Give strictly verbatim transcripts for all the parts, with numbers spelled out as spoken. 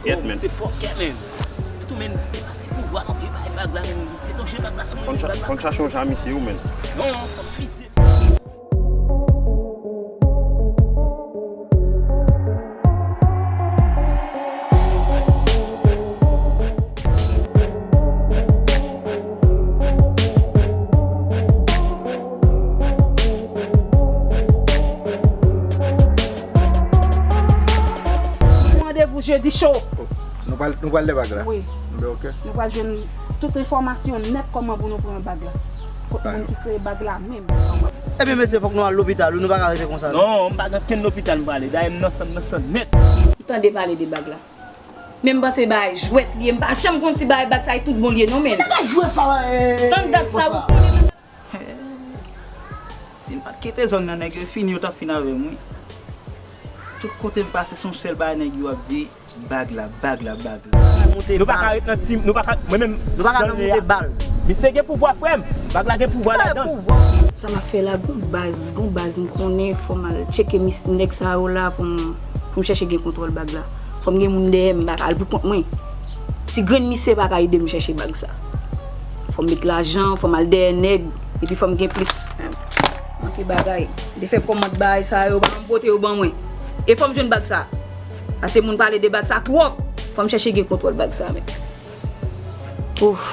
Yet, men. Se fòkè, men. Tou, men, e pa ti pouvwa non, vye bay bag la, men. Se ton jèn bag la, se yon bag la. Konn chache yon jan misye, ou, men. Non, fòk fize. Randevou jedi cho. Nou pral, nou pral de bag la? Wi. Enben, ok. Nou pral jwenn tout enfòmasyon nèt kòman pou nou pran bag la. Kot moun ki kreye bag la menm. Ebyen, mesye, fòk nou al lopital, wi, nou pa ka rete konsa, non. Non, m pa gen okenn lopital m prale. Dayè, m nan san, nan san nèt. M tande pale de bag la. Men m panse bagay jwèt li ye. M pa janm konn si bagay bag sa e tout bon li ye, non, men. Ki bag jwèt sa la, e, e, e, boss la? Tann dat sa, ou konnen. Si m pa t kite zòn nan, nèg yo fini, yo t ap fin avè m, wi. Tout kote m pase, se yon sèl bagay nèg yo ap di, bag la, bag la, bag la. Nou pa ka ret nan tim, nou pa ka, mwen menm, nou pa ka menm moute bal. Misye gen pouvwa, frè m. Bag la gen pouvwa ladan l. Sa m ap fè la, gon baz, gon baz m konnen, fò m al tcheke mis-, nèg sa yo la pou m, pou m chèche gen kontwòl bag la. Fò m gen moun dèyè m, m pa ka al pou kont mwen. Ti grenn misye pa ka ede m chèche bag sa. Fò m met lajan, fò m al dèyè nèg, epi fò m gen plis. Manke bagay. M te fè kòmand bagay sa yo, pa janm pote yo ban mwen. E fò m jwenn bag sa. Pase moun pale de bag sa twòp. Fò m chèche gen kontwòl bag sa, men. Ouf.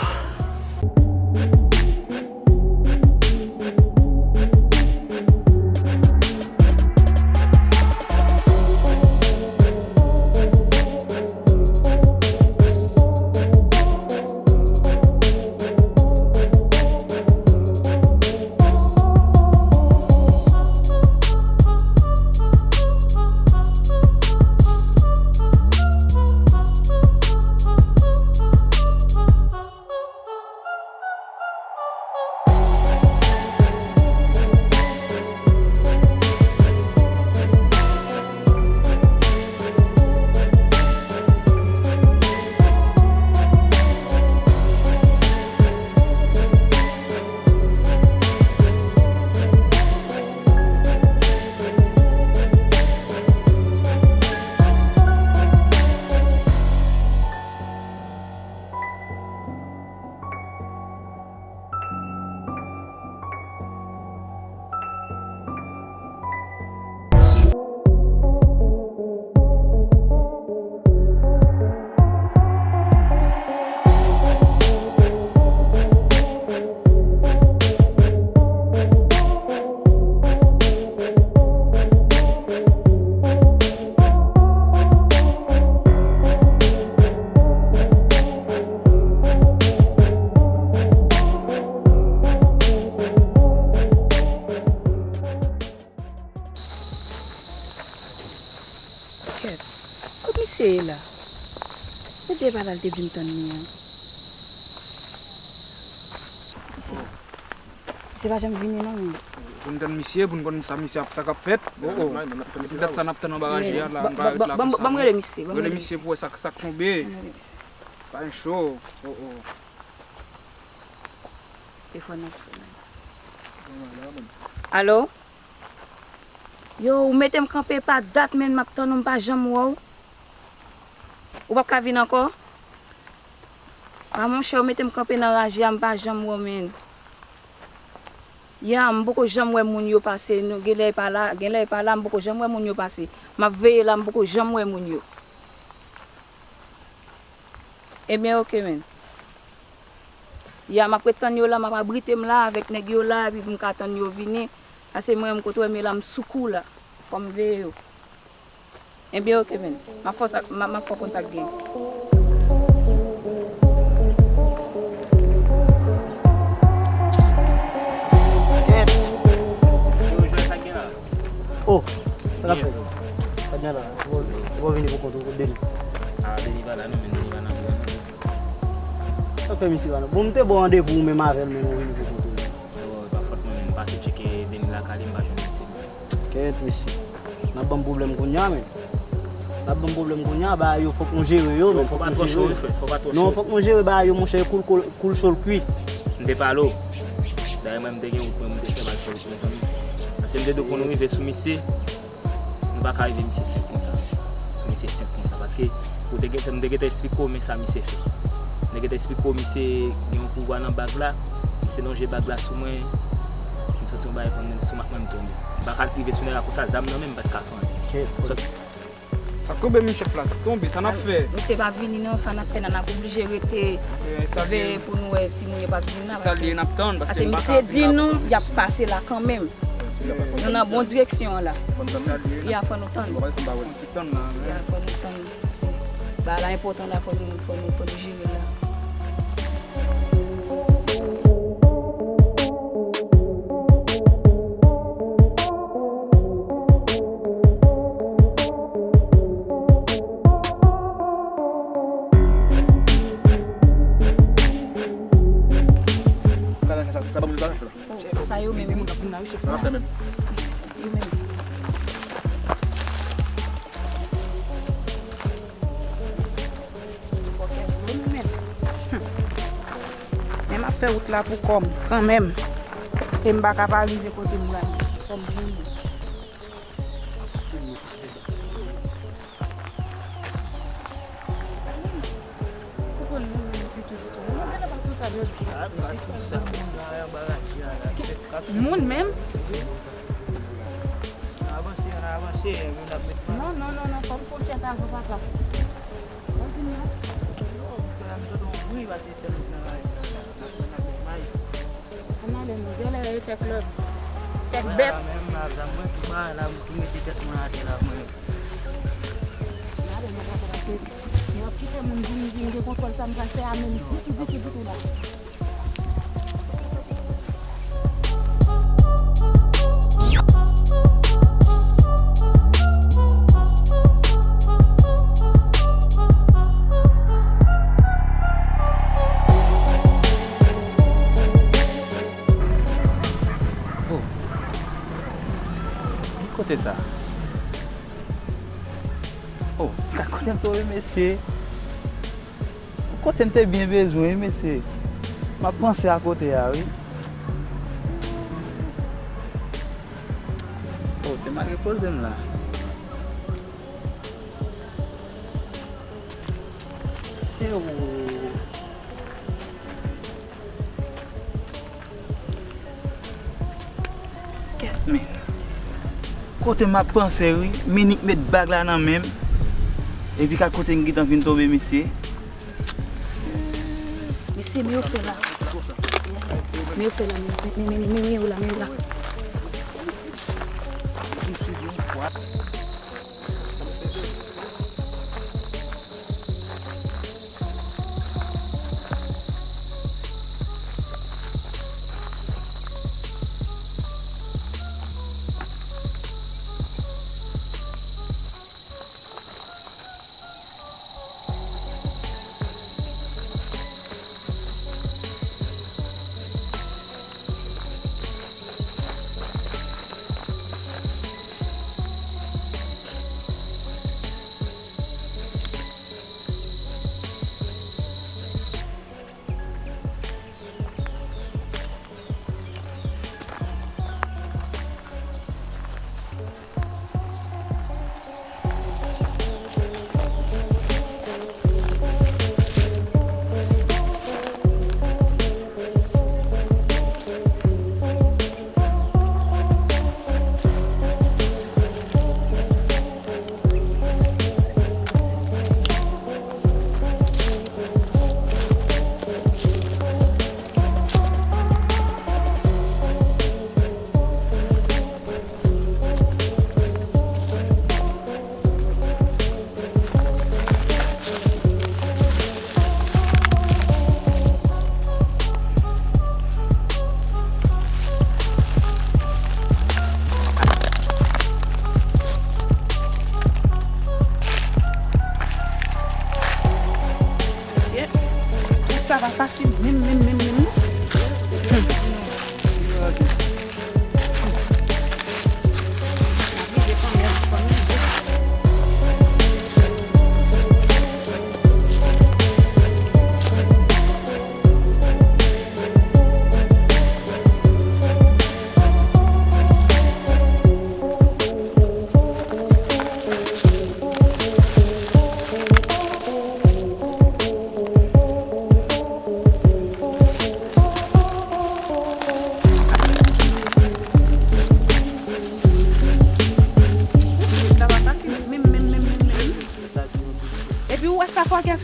Kèt, kot misye ye la? Misye pa la, l te di m tann li an. Misye, misye pa janm vini non, men. Pou n tann misye, pou n konn sa misye ap, sa k ap fèt. Oh, oh. Depi dat sa n ap tann anba raje a la, nou pa ret la konsa. Ban m rele misye, ban m rele misye pou wè sa, sa k tonbe. Pa gen cho. Oh, oh. Telefòn nan sonnen. Alo? Yo, ou mete m kanpe pa dat, men m ap tann ou, m pa janm wè w. Ou p ap ka vin ankò? A monchè, ou mete m kanpe nan raje a, m pa janm wè w, men. Ya, m poko janm wè moun yo pase, nou, genlè e pa la, genlè e pa la, m poko janm wè moun yo pase. M ap veye la, m poko janm wè moun yo. Ebyen, oke, men. Ya, m ap ret tann yo la, m ap abrite m la avèk nèg yo la, epi pou m ka tann yo vini. Pase mwen menm kote w wè m ye la, m sou kou la. Fò m veye yo. Ebyen, oke, men. M ap fè sa, m ap, m ap fè w konn sa k gen. Nèg la, ou, ou vini pou kont ou, Denis. Ah, Denis pa la non, men Denis pa nan bouda non. Sa fè misye pa la? Bon, m te ba w randevou ou menm avè l, men ou vini pou kont ou. Frèwo, e pa fòt mwen, men m pase tcheke Denis lakay li, m pa jwenn misye. Kèt, mesye. N ap ban m pwoblèm kounye a, men. N ap ban m pwoblèm kounye a, bagay yo, fòk nou jere yo, men. Fò pa twò cho, wi, frè, fò pa twò cho. Non, fòk nou jere bagay yo, monchè, kou l, kou l, kou l cho l kwi. M te pale w. Dayè, mwen, m te gen wout mwen, m te fè m al fè wout mwen, zanmi. Paske m te dwe konn rive sou misye. Nou pa ka rive misye senp konsa. Sou misye senp konsa. Paske ou te gentan, m te gentan esplike w men sa misye fè. M te gentan esplike w misye gen yon pouvwa nan bag la. Misye lonje bag la sou mwen. M santi yon bagay pran sou mak mwen, m tonbe. M pa ka rive sou nèg la konsa, zam nan men m pa t ka fè anyen. Sa tonbe men chèf la, tonbe, sa n ap fè? Misye pa vini non, sa n ap fè la, n ap oblije rete veye pou nou wè si moun yo p ap vin la. Paske misye di nou y ap pase la kanmenm. Nou nan bon direksyon an la. Ya, fò nou tann. Ya, fò nou tann. Bagay la enpòtan la, fò nou, fò nou, fò nou jere la. Sa yo menm, wi. Yo menm. Fòkè vle nou menm. Men m ap fè wout la pou kò m, kanmenm. E m pa ka pa rive kote m prale. Fò m goumen. Moun menm? Non, non, non, non, fò m fè yon tchèt avan papa. Ann ale, nou genlè e tèt lòt. Tèt bèt. Ann ale, nou pa konn ap kite moun vin, vin gen kontwòl sa m pral fè a menm ditou, ditou, ditou la. Oh. Ki kote sa? Oh, gad kote m tonbe, mesye. Kote m te byen bezwen, wi, mesye. M ap panse a kote a, wi. Oh, se mal repoze m la. Ewo. Kèt, men. Kote m ap panse, wi. Minik met bag la nan men m. Epi gad kote m gentan vin tonbe, mesye. Mesye, men yo fè la. Men yo fè la, men, men, men, men, men yo la, men yo la.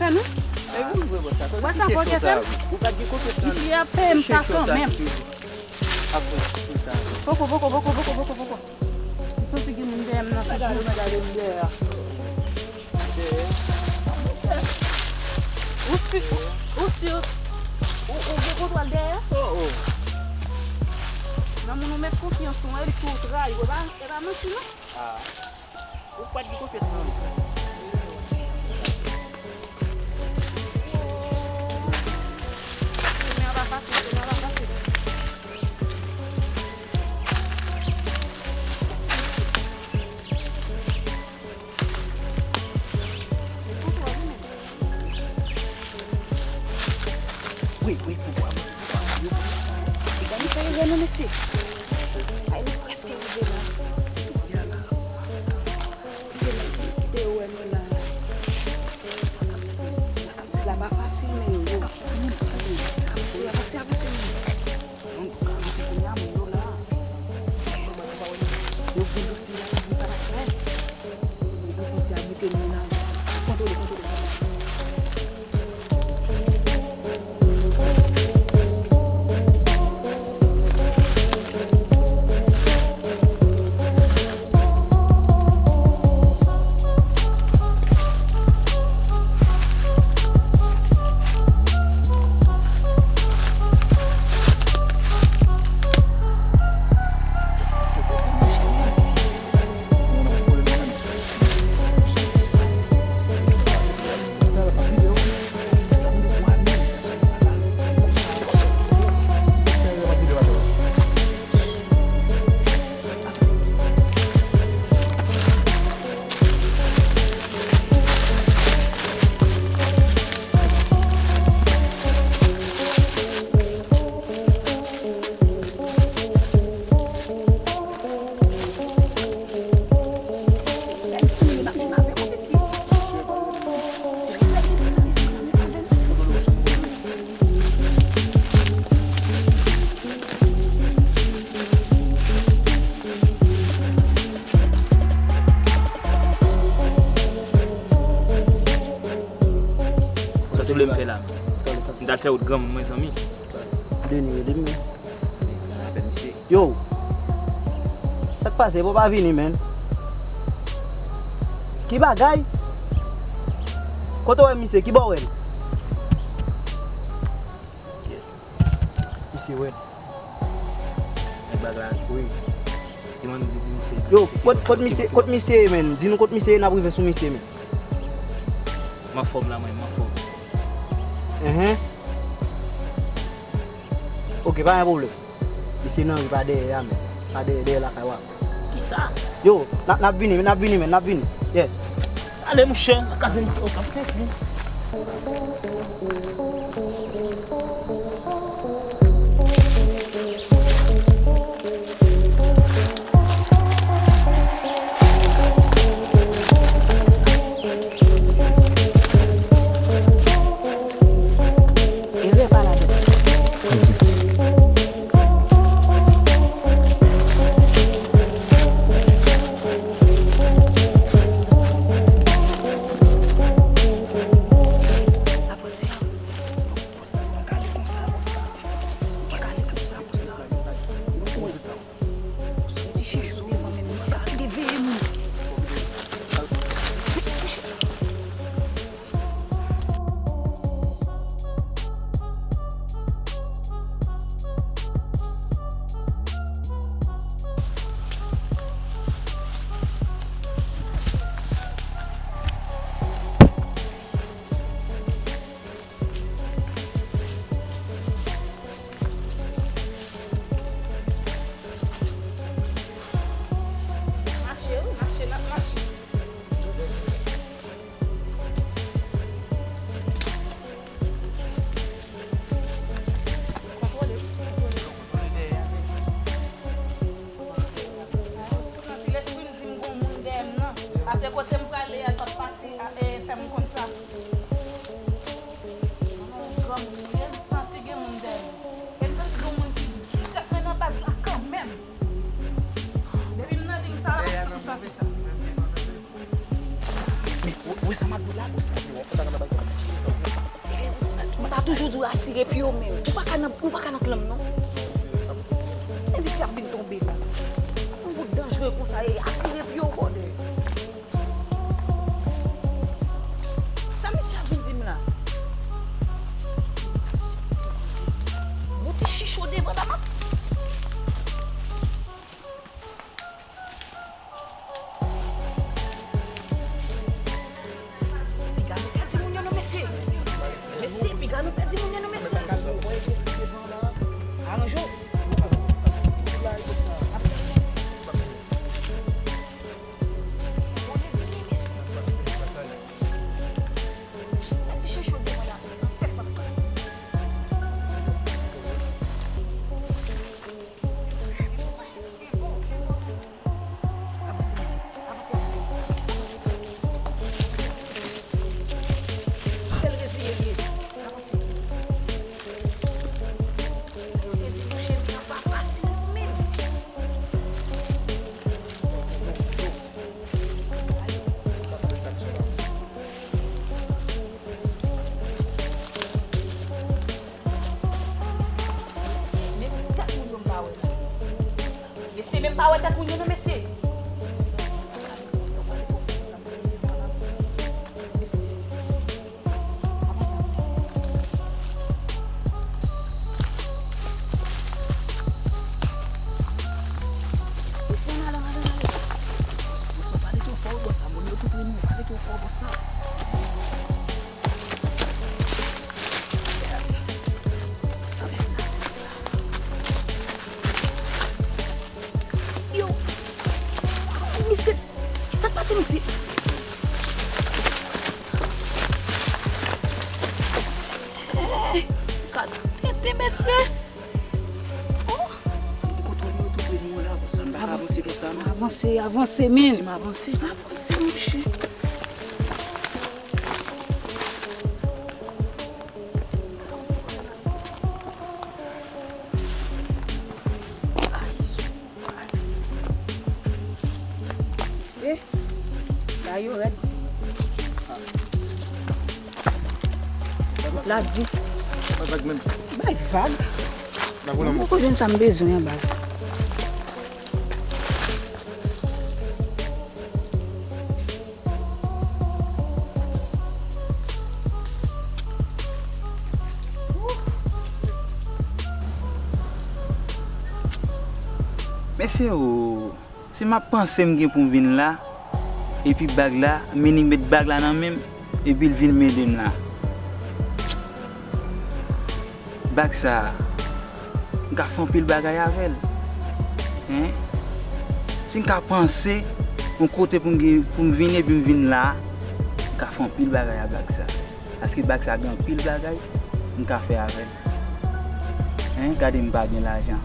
Wè sa, fò ke fè m. Misye ap peye m sa kanmenm. Poko, poko, poko, poko, poko, poko. M santi gen moun dèyè m nan figi. Ou si, ou si, ou, ou gen kontwòl dèyè? Nan moun ou met konfyans ou an, epi ou trayi, e pa, e pa manti non. Ou pa t gen konfyans nan li. Chemen an pa fasil, chemen an pa fasil. Wi, wi, pou, pou avanse, pou avanse. Gade sa yo jwenn nou, mesye. Ay, nou prèske rive la. Kite yo wè nou la. La pa fasil, men yo. Avanse, avanse, avanse, men. Avanse kounye a, men yo la. Yo vin dosye la, yo vin sa pa fè. Yo konn ti a bouke nou nan avanse. Kontwole, kontwole, kontwole. Sa te vle m fè la? M t al fè wout granmoun mwen, zanmi. Deni rele m, men. Yo, sa k pase? Bon, pa vini, menn. Ki bagay? Kote w wè misye? Ki bò w wè l? Misye wè. Nèg bag la, wi. Di mwen, di, di misye. Yo, kot, kot misye, kot misye ye, menn? Di nou kot misye ye, n ap rive sou misye, menn. M anfòm la, mwen, m anfòm. Enhen. Ok, pa gen pwoblèm. Misye nan ri pa dèyè a, menn. Pa dèyè, dèyè lakay w a. Kisa? Yo, n a, n ap vini, n ap vini, menn, n ap vini. Yeah. Ale, monchè, nan kaz misye, ok, ap fè fi. Erè pa ladan. Avanse, avanse. Epi yo menm, ou pa ka nan, ou pa ka nan klanm non. Men misye ap vin tonbe la. Yon bout danjere konsa, e asire pye w bòdè. Sa misye ap vin di m la? Yon ti chicho devan la, m ap Piga nou pèdi moun yo non, mesye. Mesye, piga nou pèdi moun yo non, mesye. Aranje w. Pèdi chouchou devan la. Avanse, mesye. Avanse, mesye. Sèl reziye l ye. Avanse. Mesye, di mouche m nan pa fasil non, menm. Menm tèt moun yo m pa wè. Mesye, menm pa wè tèt moun yo non, mesye. Mesye, ann ale, ann ale, ann ale. Mesye, pale twò fò, bò sa, moun yo tout ri nou, pale twò fò, bò sa. Yo! Misye! Sa k pase, misye? Hey! Gad tenten, mesye! Oh! Kote yo tou pre nou la, konsa, m pa ka avanse konsa, non. Avanse, avanse, men. Di m avanse. Avanse, monchè. Eh, sa yo rèd. Wout la di. Bay vag. Mwen poko jwenn sa m bezwen an baz. Mesye o, si m ap panse m gen pou m vin la, epi bag la, Minik met bag la nan men m, epi l vin m ede m la. Bag sa a, m ka fè anpil bagay avè l. Hein? Si m ka panse yon kote pou m gen, pou m vin epi m vin la a, m ka fè anpil bagay ak bag sa a. Paske bag sa a gen anpil bagay m ka fè avè l. Hein? Gade m pa gen lajan.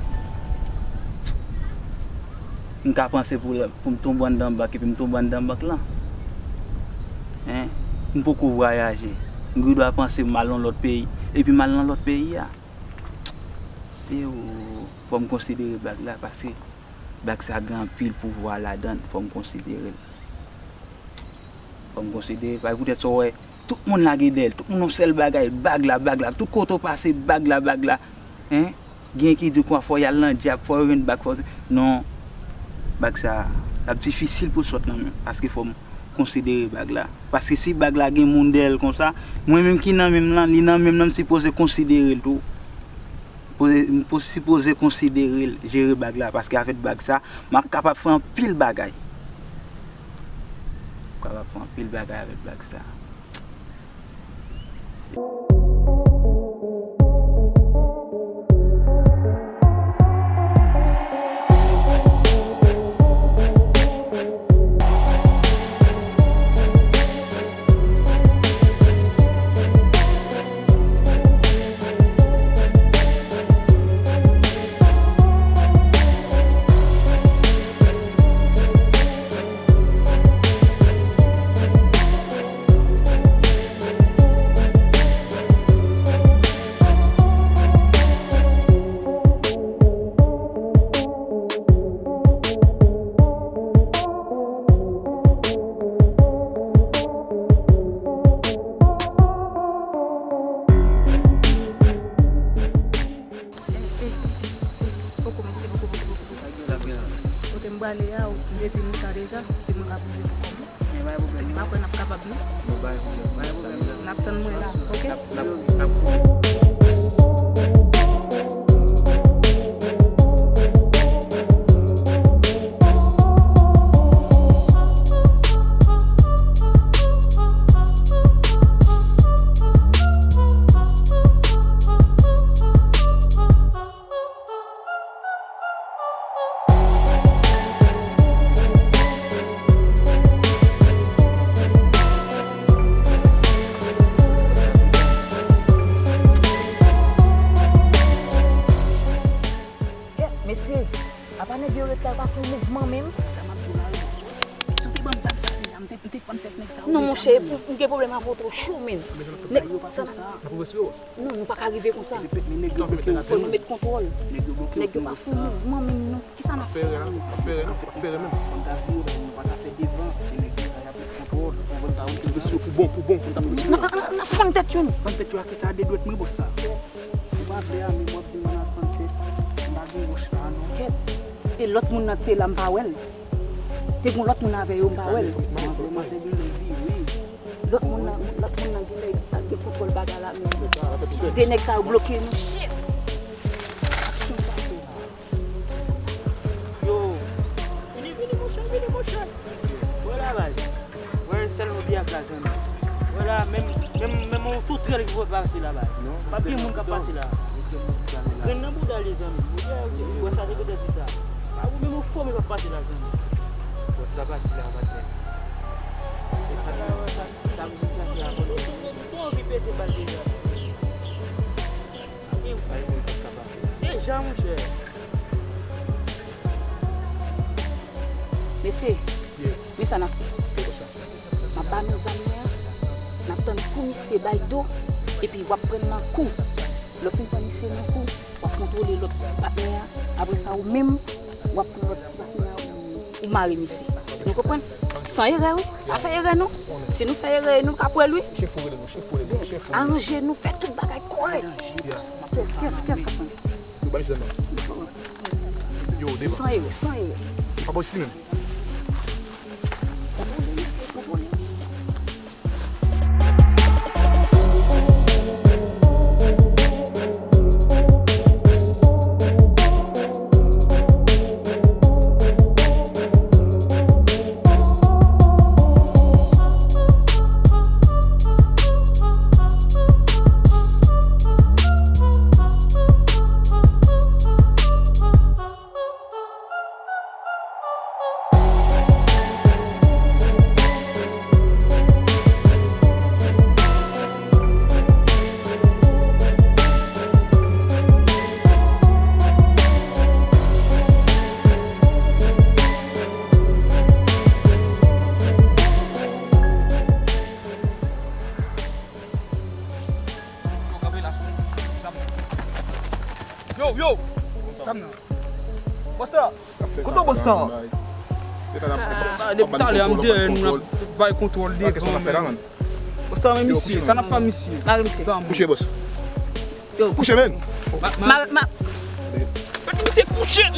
M ka panse pou, pou m tonbe anndan bank epi m tonbe anndan bank lan. Hein? M poko vwayaje. M gen dwa panse m al nan lòt peyi epi m al nan lòt peyi a. Se ou, fò m konsidere bag la paske bag sa gen anpil pouvwa ladan l. Fò m konsidere l. Fò m konsidere l. Paske poutèt sa w wè, tout moun lage dèyè l. Tout moun yon sèl bagay, bag la, bag la. Tout kote w pase, bag la, bag la. Hein? Gen ki di kwa fò y al nan djab, fò yo jwenn bag, fò, non. Bag sa, l ap difisil pou l sot nan men m, paske fò m konsidere bag la. Paske si bag la gen moun dèyè l konsa, mwen menm ki nan men m lan, li nan men m lan, m sipoze konsidere l tou. Poze, m po-, sipoze konsidere l, jere bag la, paske avèk bag sa, m ap kapab fè anpil bagay. M kapab fè anpil bagay avèk bag sa. Mèsi bokou, bokou, bokou, bokou. Kote m prale a, ou te di nou sa deja, se mwen k ap rive pou kòm. Men bay pwoblèm. Se pa kwè n ap kapab, non. Men bay pwoblèm. Bay pwoblèm. N ap tann mwen la, oke? N ap, n ap, n ap. Mesye, apa nèg yo ret la, yo pa fè yon mouvman menm? Sa m ap di w la, yo. Si w te ban m zam sa, m te, m te fann tèt nèg sa yo deja. Non, monchè, m gen pwoblèm avè w twò cho, menn. Nèg sa. Non, nou pa ka rive konsa. Fò nou met kontwòl. Nèg yo bloke yo, nèg yo pa fè mouvman menm non. Kisa n ap fè la? N ap fè erè, n ap fè erè, n ap fè erè menm. N ap fè erè menm. Pou bon, pou bon, pou n ta pran sou yo. N ap fann tèt yo, nou. Fann tèt yo a kisa? De dwèt mwen, bòs sa. Ou pa vle a, men w ap di m n ap fann tèt. M pa gen wòch la, non. Kèt. E lòt moun nan ki te la, m pa wè l. Te gen lòt moun avè yo, m pa wè l. Manzè, manzè vin vire. Lòt moun nan, lòt moun nan genlè pa gen kontwòl bagay la menm. De nèg sa yo bloke nou. Shit! Aksyon sa fè la. Yo, vini, vini, monchè, vini, monchè. Wè la, baz. Wè sèl nou di ak la, zanmi. Wè la, menm, menm, menm yon tou trèl ki pase la, baz. Pa gen moun k ap pase la. Grenn nan bouda li, zanmi. Wè sa, se petèt di sa. Pa ou menm yon fòm k ap pase la, zanmi. Bòs la pati la, patnè. Sa m di sa ki rapò. Bon, anvi pete bal deja. Deja, monchè. Mesye, men sa n ap fè. M ap ba nou zam nan, n ap tann pou misye bay do, epi w ap pran l nan kou. Lè w fin pran misye nan kou, w ap kontwole lòt patnè a. Apre sa, ou menm, w ap pran lòt ti patnè a, ou, ou mare misye. Nou konprann? San erè, wi. Pa fè erè, non. Si nou fè erè, nou ka pran l, wi. Chèf ou rele nou, chèf ou rele nou, chèf ou rele nou. Aranje nou, fè tout bagay kòrèk. Kès, kès, kès k ap pran? Yo bay zam nan. Yo, devan. San erè, san erè. Pa bò isi menm. Yo, yo! Zam nan. Bòs la! Kote bòs la? Ah, depi talè a m dèyè nou, n ap bay kontwòl devan, men. Bòs la, men misye, sa n ap fè misye? Mare misye. Kouche, bòs. Yo. Kouche, men. Ma, ma, ma. Misye kouche.